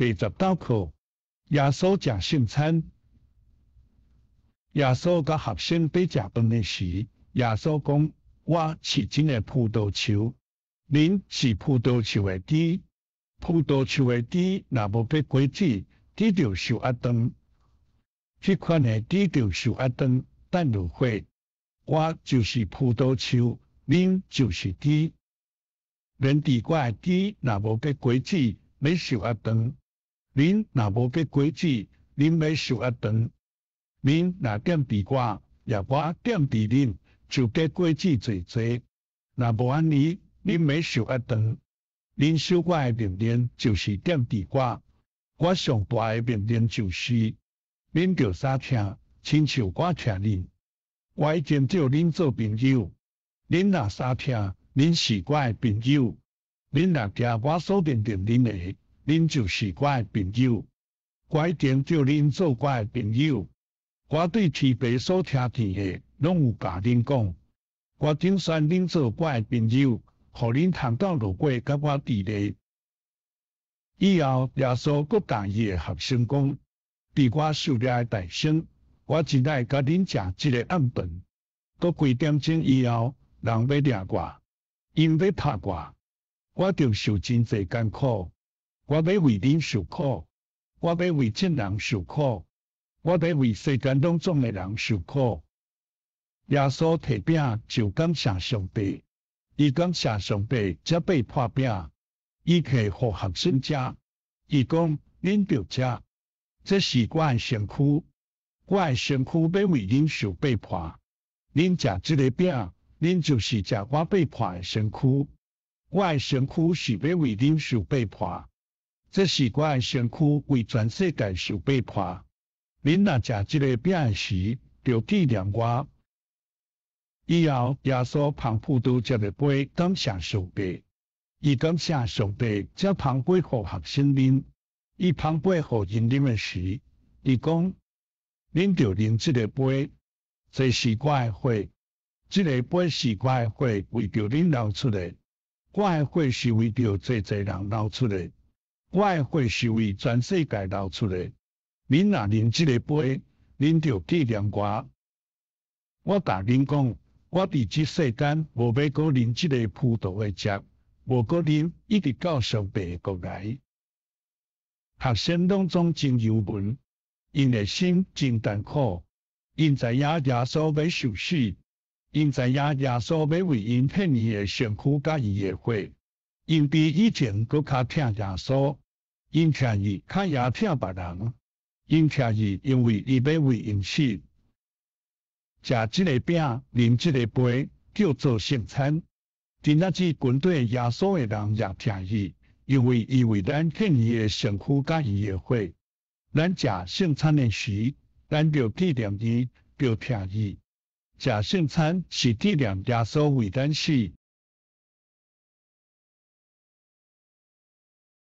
第十九課，耶穌食聖餐。耶穌佮學生欲食飯的時，耶穌講：我是真的葡萄樹，恁是葡萄樹的枝。葡萄樹的枝若無結果子，枝就受壓斷。這款的枝就受壓斷，擲入火。我就是葡萄樹，恁就是枝。連佇我的枝若無結果子，欲受壓斷。恁若無結果子，恁欲受壓斷。恁若踮佇我，抑我踮佇恁，就結果子濟濟。若無按呢，恁欲受壓斷。恁守我的命令，就是踮佇我。我上大的命令就是，恁著相疼，親像我疼恁。我已經召恁做朋友，恁若相疼，恁是我的朋友。恁若聽我所命令恁的，恁就是我的朋友。我已經召恁做我的朋友。我對天父所聽見的，攏有共恁講。我揀選恁做我的朋友，予恁通當落果佮我佇咧。以後耶穌閣共伊的學生講：佇我受掠的大先，我真愛佮恁食這个暗頓。閣幾點鐘以後，人欲掠我，𪜶欲拍我，我著受真濟艱苦。我欲為恁受苦，我欲為眾人受苦，我欲為世間攏總的人受苦。耶穌提餅就感謝上帝，伊感謝上帝，才擘破餅，伊提予學生食。伊講：恁著食，這是我的身軀，我的身軀欲為恁受擘破。恁食這个餅，恁就是食我擘破的身軀。我的身軀是欲為恁受擘破，這是我的身軀為全世界受擘破。恁若食這个餅的時，著紀念我。以後耶穌捧葡萄汁的杯，感謝上帝。伊感謝上帝，才捧杯予學生啉。伊捧杯予𪜶啉的時，伊講：恁著啉這个杯，這是我的血。這个杯是我的血，為著恁流出的。我的血是為著濟濟人流出的。我的血是為全世界流出的。恁若啉這个杯，恁著紀念我。我共恁講，我佇這世間無欲閣啉這个葡萄的汁，無閣啉，一直到上帝的國來。學生攏總真憂悶，𪜶的心真艱苦。𪜶知影耶穌欲受死，𪜶知影耶穌欲為𪜶獻伊的身軀佮伊的血。𪜶比以前閣較疼耶穌，𪜶疼伊較也疼別人。𪜶疼伊，因為伊欲為𪜶死。食這个餅，啉這个杯，叫做聖餐。真正這軍隊耶穌的人也疼伊，因為伊為咱獻伊的身軀佮伊的血。咱食聖餐的時，咱著紀念伊，著疼伊。食聖餐是紀念耶穌為咱死。